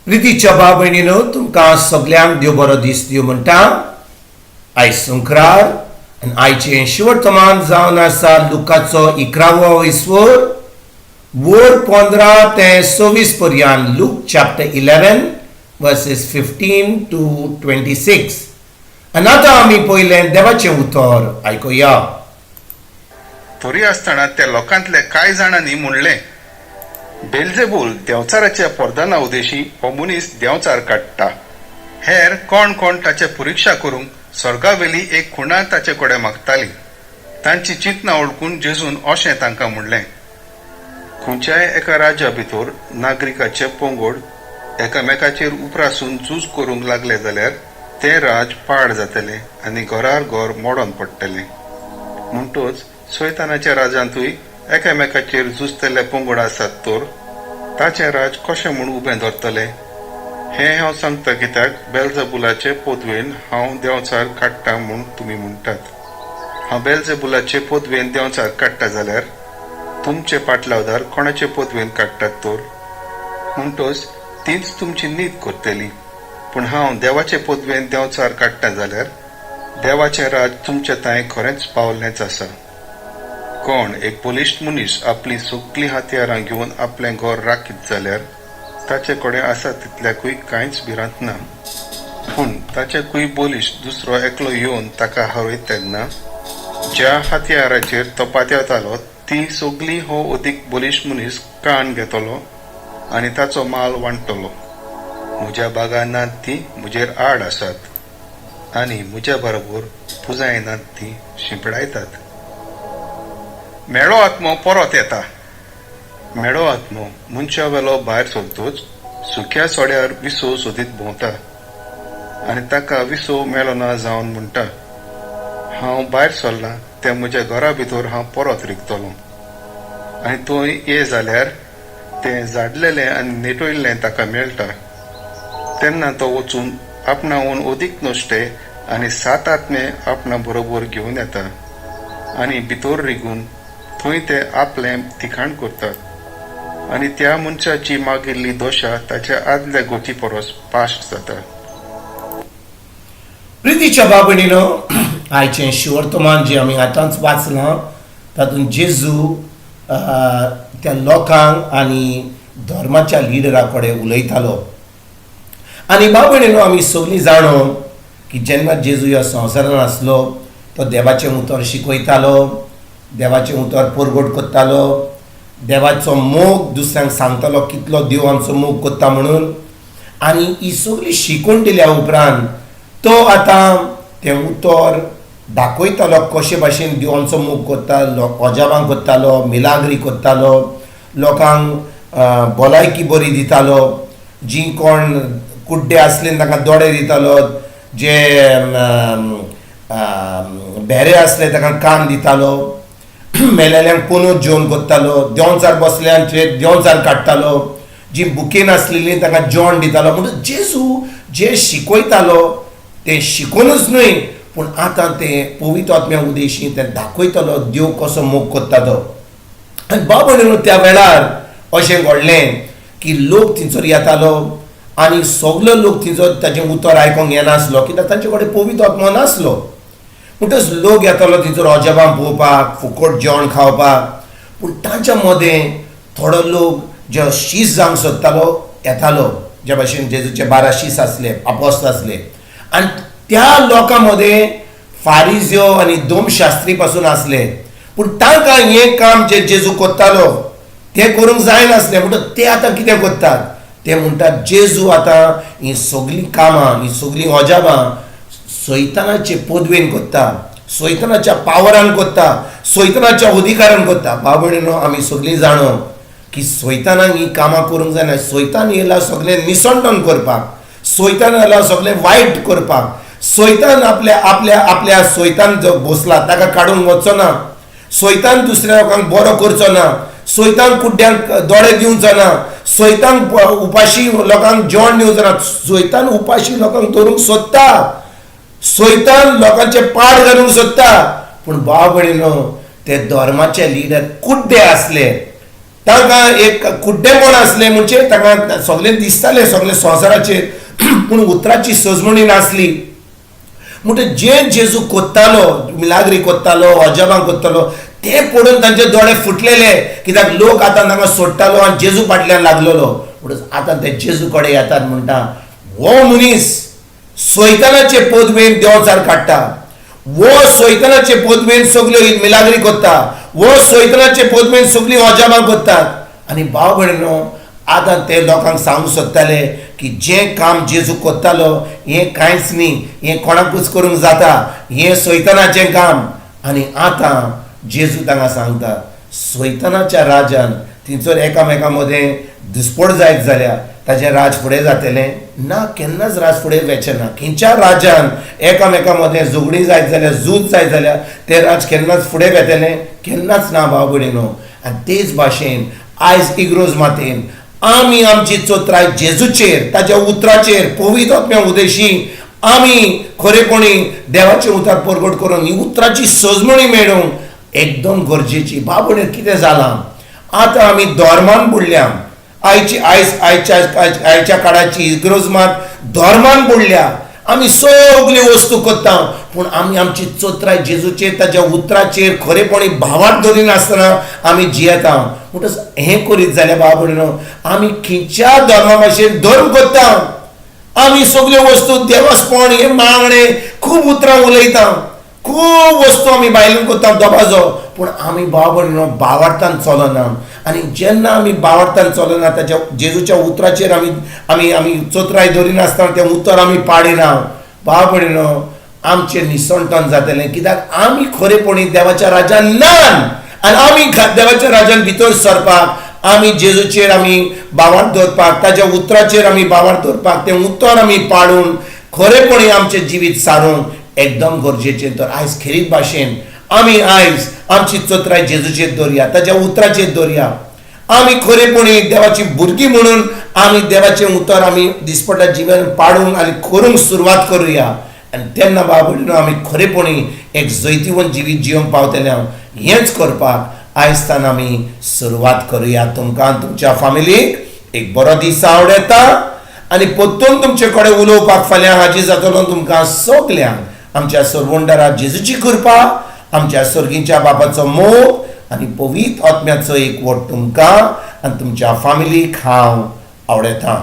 प्रितीच्या भाव भयणीनो, तुमकां सगल्यांक देव बरो दीस दिवं म्हणटा. आयज संक्रार आनी आयचें शिवर्तमान जावन आसा लुकाचो 11वो इसवर, वर 15 ते 26 पर्यंत. Luke chapter 11, verses 15 to 26. आनी आतां आमी पयलें देवाचें उतर आयकुया. तरी आसतना त्या लोकांतले कांय जाणांनी म्हणलें, बेलजेबूल देंवचाराच्या परदाना उदेशी हो मनीस देंवचार काडटा. हेर कोण कोण ताचे परिक्षा करूंक स्वर्गावेली एक खुणा ताचे कडेन मागताली. तांची चिंतना वळखून जेजून अशें तांकां म्हणलें, खंयच्याय एका राज्या भितर नागरिकाचे पंगड एकामेकाचेर उप्रासून झूज करूंक लागले जाल्यार तें राज पाड जातलें आनी घरार घर मोडोन पडटलें. म्हणटच सैतानाच्या राजांतूय एकामेकाचेर झुजतले पंगड आसात तर ताचें राज कशें म्हूण उबें धरतलें? हें हांव सांगता कित्याक बेलजबुलाचे पदवेन हांव देंवचार काडटा म्हूण तुमी म्हणटात. हांव बेलजेबुलाचे पदवेन देंवचार काडटा जाल्यार तुमचे पाटलावदार कोणाचे पदवेन काडटात तर? म्हणटच तीच तुमची नीत करतली. पूण हांव देवाचे पदवेन देंवचार काडटा जाल्यार देवाचें राज तुमचे तांय खरेंच पावल्लेंच आसा. कोण एक बलिश्ट मनीस आपली सगलीं हत्यारां घेवन आपलें घर राखीत जाल्यार ताचे कडेन आसा तितल्याकूय कांयच भिरांत ना. पूण ताच्याकूय बलिश्ट दुसरो एकलो येवन ताका हरयत तेन्ना ज्या हत्याराचेर तो पातयेतालो ती सगली हो अदीक बलिश्ट मनीस काण घेतलो आनी ताचो माल वांट्टलो. म्हज्या बागानात ती म्हजेर आड आसात आनी म्हज्या बरोबर पुजायनात ती शिंपडायतात. म्हेळो आत्मो परत येता. म्हेळो आत्मो मनशा वेलो भायर सरतूच सुक्या सोड्यार विसव सोदीत भोंवता आनी ताका विसव मेळना जावन म्हणटा, हांव भायर सरलां तें म्हज्या घरा भितर हांव परत रिगतलो. आनी थंय ये जाल्यार तें झाडलेलें आनी नेटयल्लें ताका मेळटा. तेन्ना तो वचून आपणाहून अदीक नश्टे आनी सात आत्मे आपणा बरोबर घेवन येता आनी भितर रिगून थंय ते आपलें ठिकाण करतात आनी त्या मनशाची मागिल्ली दशा ताच्या आदल्या गोती परस पाश्ट जाता. प्रितीच्या भाव भयणीनो, आयचें शिवर्तमान जें आमी आतांच वाचलां तातूंत जेजू त्या लोकांक आनी धर्माच्या लिडरा कडेन उलयतालो. आनी भाव भयणीनो, आमी सगळीं जाणो की जेन्ना जेजू ह्या संवसारान आसलो तो देवाचें उतर शिकयतालो, देवाचें उतर परगट करतालो, देवाचो मोग दुसऱ्यांक सांगतालो, कितलो देव आमचो मोग करता म्हणून. आनी ही सगळी शिकून दिल्या उपरांत तो आतां तें उतर दाखयतालो कशे भाशेन देव आमचो मोग करता. अजाबां करतालो, मिलाग्री करतालो, लोकांक भलायकी बरी दितालो, जीं कोण कुड्डे आसले तांकां दोळे दितालो, जे भेरे आसले तांकां कान दितालो, मेलेल्यांक पुनूत जेवण करतालो, देंवचार बसल्यांचेर देंवचार काडटालो, जी भुकेन आसलेली तांकां जेवण दितालो. म्हणून जेजू जे शिकयतालो तें शिकोनूच न्हय, पूण आतां तें पवित्र आत्म्या उदेशी तें दाखयतालो देव कसो मोग करता तो. आनी बाबा, त्या वेळार अशें घडलें की लोक थंयसर येतालो आनी सगलो लोक थंयसर ताचें उतर आयकोंक येनासलो, कित्याक तांचे कडेन पवित्र आत्मो नासलो. म्हणटच लोक येतालो थंयसर अजाबां पळोवपाक, फुकट जेवण खावपाक. पूण तांच्या मदें थोडो लोक जे शीस जावंक सोदतालो येतालो, ज्या भाशेन जेजूचे 12 शीस आसले, आपोस्त आसले. आनी त्या लोकां मदें फारिज्यो आनी दोमशास्त्री पासून आसले. पूण तांकां हें काम जें जेजू करतालो तें करूंक जायनासलें. म्हणटच ते आतां कितें करतात? ते म्हणटात, जेजू आतां हीं सगळीं कामां, हीं सगळीं अजाबां सैतानाचे पदवेन करता, सैतानाच्या पावरान करता, सैतानाच्या अधिकारान करता. भाव, आमी सगळीं जाणो की सैतानाक हीं कामां करूंक जायना. सैतान येयला सगळें निसंटन करपाक, सैतान येयला सगळें वायट करपाक. सैतान आपल्या आपल्या आपल्या सैतान जो बसला ताका काडूंक वचचो ना. सैतान दुसऱ्या लोकांक बरो करचो ना. सैतान कुड्ड्यांक दोळे दिवचो ना. सैतान उपाशी लोकांक जेवण दिवचो ना. सैतान उपाशी लोकांक धरूंक सोदता, सैतान लोकांचे पाड घालूंक सोदता. पूण भाव भयणीनो, ते धर्माचे लिडर कुड्डे आसले. तांकां एक कुड्डेपण आसलें, म्हणजे तांकां सगळें दिसतालें सगळें संवसाराचेर, पूण उतराची सजमणी नासली. म्हणटकीर जें जेजू कोत्तालो, मिलाग्री कोत्तालो, अजाबां कोत्तालो, ते पळोवन तांचे दोळे फुटलेले, कित्याक लोक आतां तांकां सोडटालो आनी जेजू फाटल्यान लागलेलो. म्हणटच आतां ते जेजू कडेन येतात, म्हणटा हो मनीस सैतानाचे पदवेन देंवचार काडटा, वो सैतानाचे पदवेन सगल्यो मिलाग्री करता, वो सैतानाचे पदवेन सगळीं अजाबां करतात. आनी भाव भयणीनो, आतां ते लोकांक सांगूंक सोदताले की जें काम जेजू करतालो हें कांयच न्ही, हें कोणाकूच करूंक जाता, हें सैतानाचें काम. आनी आतां जेजू तांकां सांगता, सैतानाच्या राजान थंयसर एकामेकां मदें दुस्पोट जायत जाल्यार ताचें राज फुडें जातलें ना, केन्नाच राज फुडें वचें ना. खंयच्या राजान एकामेकां मदें झगडीं जायत जाल्यार, झूज जायत जाल्यार तें राज केन्नाच फुडें वेतलें केन्नाच ना भाव भयणीनो. आनी तेच भाशेन आयज इग्रोज मातेन आमी आमची चोत्राय जेजूचेर, ताच्या उतराचेर, पवित्र आत्म्या उदेशी आमी खरेपणी देवाचें उतर परगट करून ही उतराची सजमणी मेळोवंक एकदम गरजेची. भाव भयणीनो, कितें जालां आतां आमी धर्मान बुडल्या. आयची आयज आयच्या आयच्या काळाची इग्रोज मात धर्मान बुडल्या. आमी सगल्यो वस्तू करता, पूण आमी आमची चोत्राय जेजूचेर, ताच्या उतराचेर खरेपणी भावार्थ दवरिनासतना आमी जियेता. म्हणटच हें करीत जाल्यार भाव भयणीनो, आमी खंयच्या धर्मा भाशेन धर्म करता. आमी सगल्यो वस्तू देवस्पण हे मागणे खूब उतरां उलयता, खूब वस्तू आमी बायलेन करता दबाजो, पूण आमी भाव भयणीनो भावार्थान चलना. आनी जेन्ना आमी भावार्थान चलना, ताच्या जेजूच्या उतराचेर आमी आमी आमी चोत्राय दवरिनासतना तें उतर आमी पाडिना, भाव भयणीनो आमचें निसणटण जातलें, कित्याक आमी खरेपणी देवाच्या राजान नान. आनी आमी देवाच्या राजान भितर सरपाक आमी जेजूचेर आमी भावार्थ दवरपाक, ताच्या उतराचेर आमी भावार्थ दवरपाक, तें उतर आमी पाळून खरेपणी आमचें जिवीत सारूंक एकदम गरजेचें. तर आयज खेरीत भाशेन आमी आयज आमची चोत्राय जेजूचेर दवरया, ताच्या उतराचेर दवरया. आमी खरेपणी देवाची भुरगीं म्हणून आमी देवाचें उतर आमी दिसपट्या जिवन पाडूंक आनी करूंक सुरवात करुया. आनी तेन्ना बाबा आमी खरेपणी एक जैतिवंत जिवीत जिवंक पावतले. हेंच करपाक आयज आमी सुरवात करुया. तुमकां तुमच्या फामिलीक एक बरो दीस आवडटा आनी परतून तुमचे कडेन उलोवपाक फाल्यां हाजीर जातलो. तुमकां सगल्यांक आमच्या सरवंडरा जेजूची कृपा, आमच्या सर्गीच्या बापाचो मोग आनी पवित्र आत्म्याचो एकवट तुमकां आनी तुमच्या फामिलीक हांव आवडटा.